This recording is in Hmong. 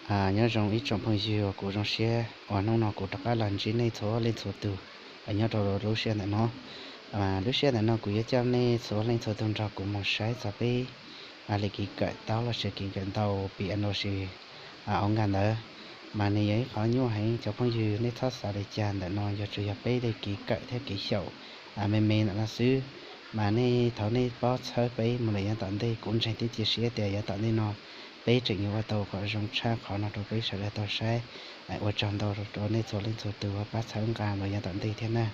Nyob zoo ib tsoom phooj ywg uas kuv zoo siab uas hnub no kuv rov qab los ntsib nej txhua leej txhua tus nyob rau lub sij hawm ntawm no. Lub sij hawm ntawm no kuv yuav coj nej txhua leej txhua tus nrog kuv mus saib txog peb li kev kawm taub los sis kev kawm ntaus piano los sis oos nkas ntawd. Mas nws yog ib qho nyuaj heev cov phooj ywg, nej txhob xav li cas, ntawm no yog tsuas yog peb li kev kawm thiab kev xyaum me me ntawm no xwb. Mas nej thaum nej paub txhawb peb mus lawm yav tom ntej, kuv ntseeg thiab cia siab tias yav tom ntej no peb tseem yuav ua tau qhov zoo tshaj qhov no rau peb sawv daws tau saib. Ua tsaug ntau rau nej txhua leej txhua tus uas pab txhawb nqa mus yav tom ntej thiab na.